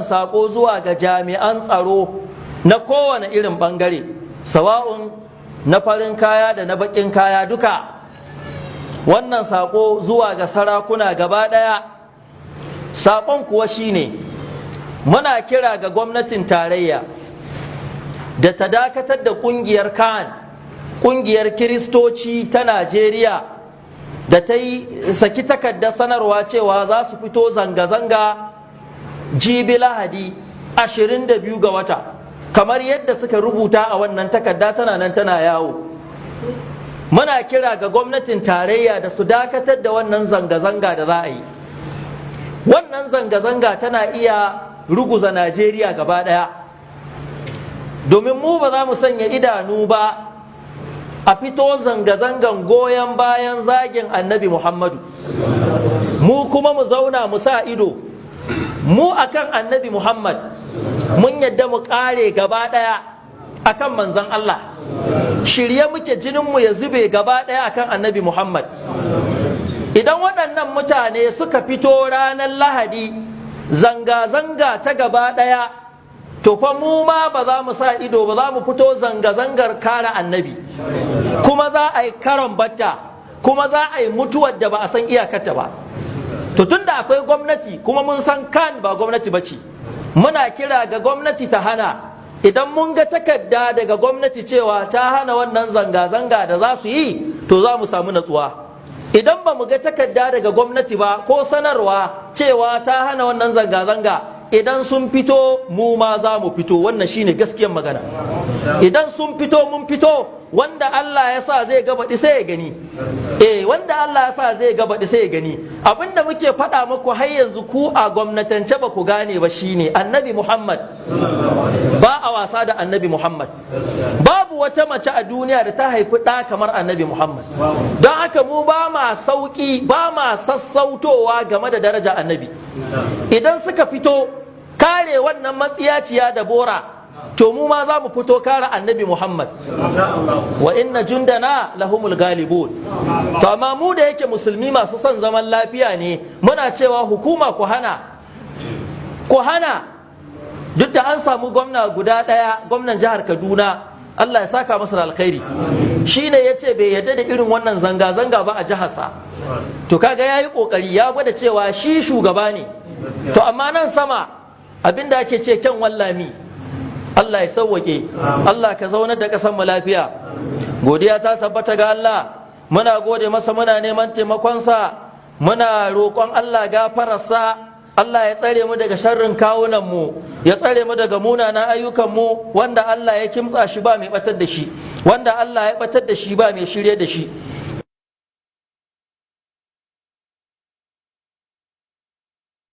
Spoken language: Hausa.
Sako zuwa ga jami'an tsaro na kowane irin bangare, sawa'un na farin kaya da na baƙin kaya duka. Wannan sako zuwa ga sarakuna gaba ɗaya. Sakon kuwa shine, muna kira ga gwamnatin tarayya da ta dakatar da kungiyar CAN, kungiyar Kiristoci ta Najeriya, da ta yi saki takardar sanarwa cewa za su fito zanga-zanga jibi Lahadi 22 ga wata, kamar yadda suka rubuta a wannan takarda, tana nan tana yawo. Muna kira ga gwamnatin tarayya da su dakatar da wannan zanga-zanga da za a yi. Wannan zanga-zanga tana iya ruguza Najeriya gaba ɗaya, domin mu ba za mu sanya idanu ba a fito zanga-zangan goyon bayan zagin Annabi Muhammadu, mu kuma mu zauna mu sa ido. Mu akan Annabi Muhammad mun yadda mu kare gaba ɗaya. Akan Manzan Allah shirye muke jininmu ya zube gaba ɗaya akan Annabi Muhammad. Idan waɗannan mutane suka fito ranar Lahadi zanga-zanga ta gaba ɗaya, to fa mu ma ba za mu sa ido ba, za mu fito zanga-zangar kare Annabi, kuma za a yi karon batta, kuma za a yi mutuwar da ba a san iyakarta ba. To, tunda akwai gwamnati, kuma mun san CAN ba gwamnati ba ce, muna kira ga gwamnati ta hana. Idan mun ga takarda daga gwamnati cewa ta hana wannan zanga-zanga da za su yi, to za mu samu natsuwa. Idan ba mu ga takarda daga gwamnati ba ko sanarwa cewa ta hana wannan zanga-zanga, idan sun fito, mu ma za mu fito. Wannan shine gaskiyar magana. Idan sun fito, mun fito. Wanda Allah ya sa zai ga baɗi sai ya gani. Eh, wanda Allah ya sa zai ga baɗi sai ya gani. Abinda muke faɗa muku har yanzu, ku a gwamnatance ba ku gane ba, shine Annabi Muhammad, ba a wasa da Annabi Muhammad. Babu wata mace a duniya da ta haifi ɗa kamar Annabi Muhammad. Don haka mu ba ma sauƙi, ba ma sassautowa game da daraja Annabi. Idan suka fito kare wannan matsiyaciya da bora, to mu ma za mu fito kare Annabi Muhammad. Wa inna jundana lahumul galibun. To, amma mu da yake Musulmi masu son zaman lafiya ne, muna cewa hukuma, ku hana, ku hana. Duk da an samu gwamna guda ɗaya, gwamnan jihar Kaduna, Allah ya saka masa alkhairi, shine ya ce bai yarda da irin wannan zanga-zanga ba a jiharsa. To, kaga ya yi ƙoƙari, ya gwada cewa shi shugaba ne. To, amma nan sama abinda ake ce kyan wallami. Allah ya sauwake, Allah ka zaunar da ƙasar mu lafiya. Godiya ta tabbata ga Allah, muna gode masa, muna neman taimakonsa, muna roƙon Allah gafararsa. Allah ya tsare mu daga sharrin kawunan mu, ya tsare mu daga munanan ayyukan mu. Wanda Allah ya kimtsa shi, ba mai batar da shi. Wanda Allah ya batar da shi, ba mai shirye da shi.